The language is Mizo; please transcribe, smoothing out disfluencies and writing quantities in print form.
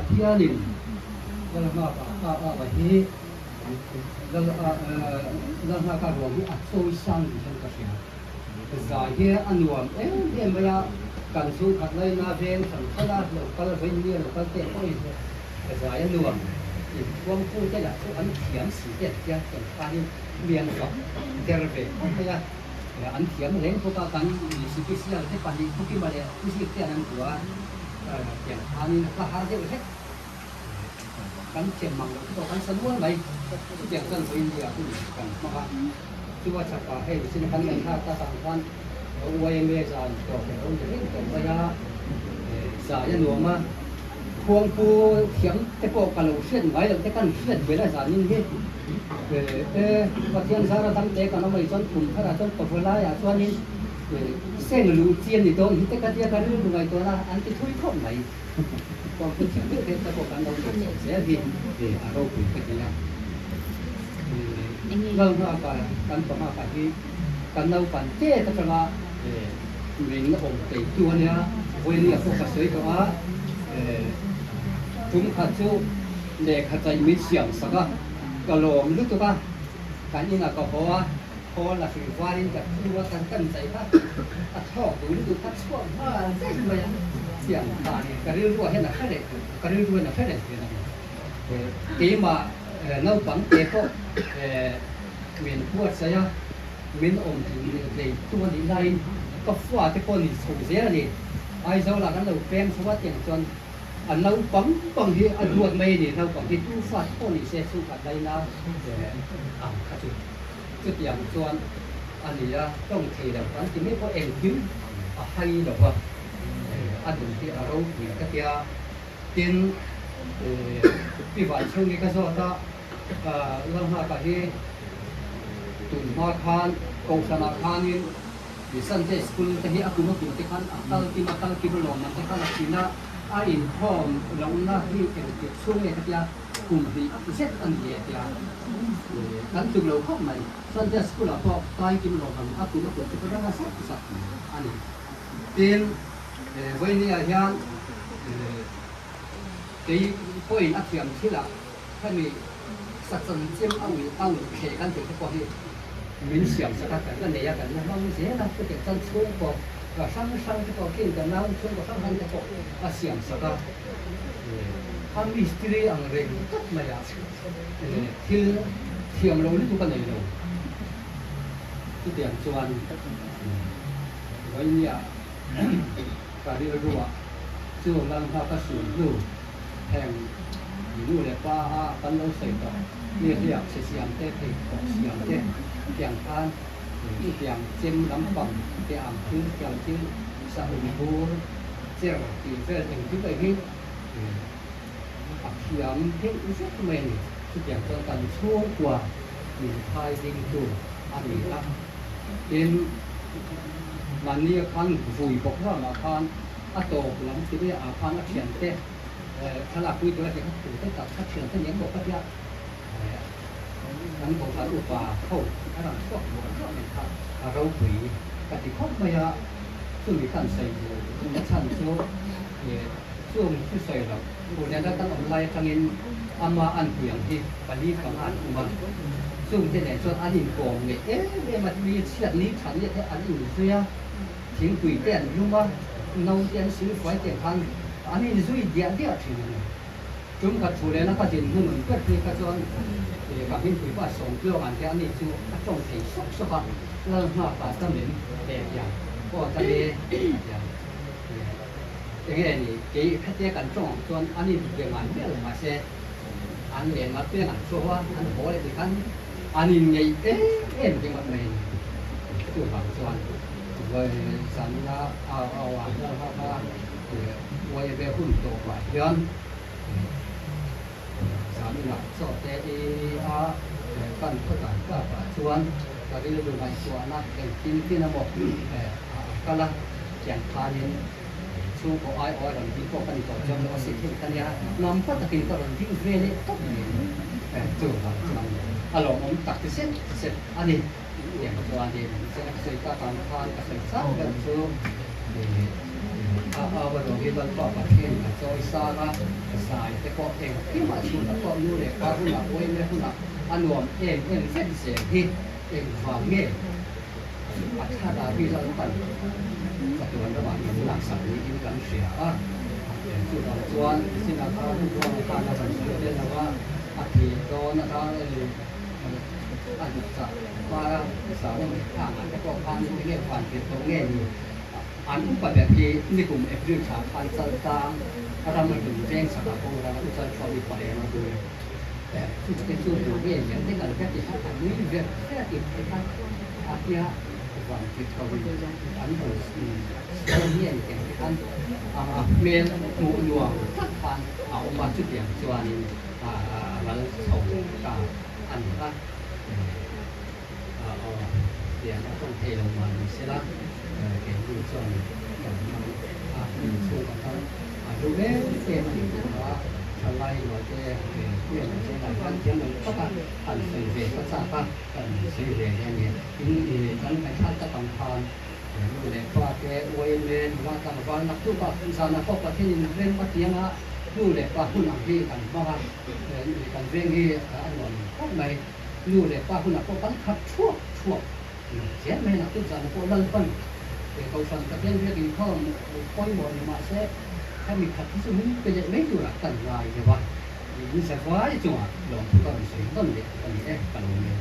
Pathianin Lalnghaka a a hi Lalnghaka ruang hi a chawi sang ni hian ka hria. Zai hi a nuam em em mai a, kan chhungkhat laina veng hran hran a lo kal vawi nia lo kal teh pawhin zai a nuam. Inthuampu te lah chu an thiam si te tia kan khanin mi an fak der ve khawp mai a. An thiam reng bawk a, kan sipisial te pahnih Thukima leh Thuzik te an an hmu a, tiang khanin a har deuh hlek. Kan thiam mang loh te pawh kan sa nual mai. Chutiang chuan vawiin nia hun kan hmang a, chu a chhakah hei sin kan ngaihthlak tak ang khan YMA zan tawp a lo ni reng tawh mai a, zai a nuam a, Khuangpu thiam te pawh ka lo hriat ngai loh te kan hriat vel a zanin hi e Pathian zara dam te kan awm a nih chuan kum tharah chuan pawlaiah chuanin seng luh chi a ni dawn hi te ka tia ka rilru ngaihtuahna an ti thui khawp mai. Khuangpu thiam deuh deuh te pawh kan lo nei chho zel hi a ropui ka ti a. Lalnghaka kan Panghaka hi kan naupan tet atanga min awm teitu a nia, vawinia pawh ka sawi tawh a, tum khat chu lehkha chaih min siam sak a, ka lawm lutuk a, kan inah ka haw a, khawl a hrilh varin ka thu a, kan kan chaih kha a thawk duh lutuk kha chhuak nghal daih mai a, siam ta ni, ka rilruah hian a hre reng, ka rilru hian a hre reng thin a ni. Keimah naupang te pawh min huatsaih a, min awm hlei tu a nih laiin ka fua te pawh ni chho zel a ni. Aizawlah kan lo peng chho a tiang chuan a naupang pang hi a duat mai a ni, naupang hi tu fa te pawh ni se chhungkhat laina ang kha chu chutiang chuan a ni a, tawng thei lo kan ti mai pawh engkim a hai lo va, a nun hi a ropui ka tia. Tin, pi Vanchhungi ka zawt a, Lalnghaka hi tun hma khan Kohhranah khanin Sunday School te hi a kum a kum te khan a kal kim a kal kim lawmman te khan a thin a, a inkhawm lohna hi engtik chhung nge ka tia kum hnih zet a ni e tia kan tluk lo khawp mai. Sunday School ah pawh kai kim lawmman a kum a kum te pawh ranga zat zat a ni. Tin, Vawinia hian kei pawhin a thiam thilah hemi sachan chem a ui a ui thleh kan tih te pawh hi min siam sak a, kan la nei a, kan la hmang zel a, chutiang chuan chhungkaw hrang hrang te pawh khian kan nau chhungkaw hrang hrang te pawh a siam sak a, a mistiri ang reng tak mai a thil thiam lo lutuk a nei lo, chutiang chuan Vawinia ka rilruah chu Lalhma ka sun hnu heng nu leh pa a kan lo sawi tawh mi hliak chhe siam te, pheikhawk siam te tiang khan chutiang chem lampang te ang thil tiang thil sahum bur cher tih vel engkim mai hi a thiam deuh vek mai a ni. Chutiang chuan kan chhungkua min phai dingtu a ni a. Tin, mahnia khan vui bawk ramah khan a tawp lam ti mai ah khan a thiante thlalak pui tura ti kha thu te tak kha thiante ni ang bawk a tia kan kohhran upa ho a rawn chhuak ruah ruah mai kha a ropui ka ti khawp mai a, chumi khan sawi duh na chhan chu chung chu sawi loh Pune kan awm lai atangin ama an pui ang hi pali panga an awm a, chungte nen chuan an inkawm ngeih em em a, mi chhiat ni that ni te an inzui a, thingpui te an lum a, no te an silfuai te khan an inzui diah diah thin a ni. Tum khat thu lena ka din hnu nun ber phei kha chuan ka hmingpui pa Sawmtluang an te ani chu a tawng thei sawk sawk a, Lalnghaka ta min pe tiang aw ta le a ti a. Enge ni, kei khatia kan tawng ang chuan an in ve ngai miah lo mahse an len a piang an chhuah a, an haw leh tikhan an in ngeih em em ringawt mai a ni. Chuvang chuan vawi zanna au au ah hian ha kha uai ve hun tawpah hian zaninah chaw te i a kan khawdan takah chuan ka rilru ngaihtuahna engtin tin emaw a kal a. Tiang khanin chhungkaw ai awi rawn ding pawh ka ni tawh chuan lo a si thei ka nia, hnampa takin ka rawn ding ve leh tawp mai a ni. Chuvang chuan a lawmawm tak zet zet a ni. Tiang chuanin ka sawi tak ang khan ka sawi chak ber chu. A au a ruang hi Lalpa Pathian a chawi sang a, zai te pawh engkimah chhunah pawh nu leh pa hunah uaime hunah a nuam em em vek zel hi engvang nge a thlarau hi Lalpan chatuan ramah min laksak niin kan hria a. Chuvang chuan sinah khan Ruang khan a rawn sawi tel lo a, a thih dawn a a hnawhchah hma zan a nih khangah te pawh khan enge van tirh tawh nge ni? An upa ber hi nikum April thla khan chaltlang ram a hlun veng chakah pawh ral a uchal thuam i paheng a bul. Chute chu duh nge lian te kal vek i a nui ver ver i te kha a tia van tirh tawh in an rawn sawi nge ni tih te khan a hmel hmuh nuam tak khan a awm a chutiang chuanin a ral chho ta a ni a. Aw, tiang a tawng thei lo mah ni sela, keini chuan kan hmang a, in chhungah khan a hlu em em a ni tih kha thalai rualte hnen ah zingah hian thiam lo tak a han sawi ve ka chak a, kan sawi ve leh a ni. Tin, kan ngaihthlak tak ang khan nu leh pa te uaime nula tlangval naktuk a zanah pawh Pathianin rem a tiang a, nu leh pa hun ang hi kan hmang a, kan veng hi a nuam khawp mai. Nu leh pa hunah pawh kan khat thuak thuak zel mai nak tut zan pawh Lalpan Kohhran Pathian biak inkhawm pawimawh ni mah se hemi khat hi chu min pe leh mai turah kan ngai deuh a, in zavai chungah lawmthu ka rawn sawi nawn leh a ni e ka lo nel.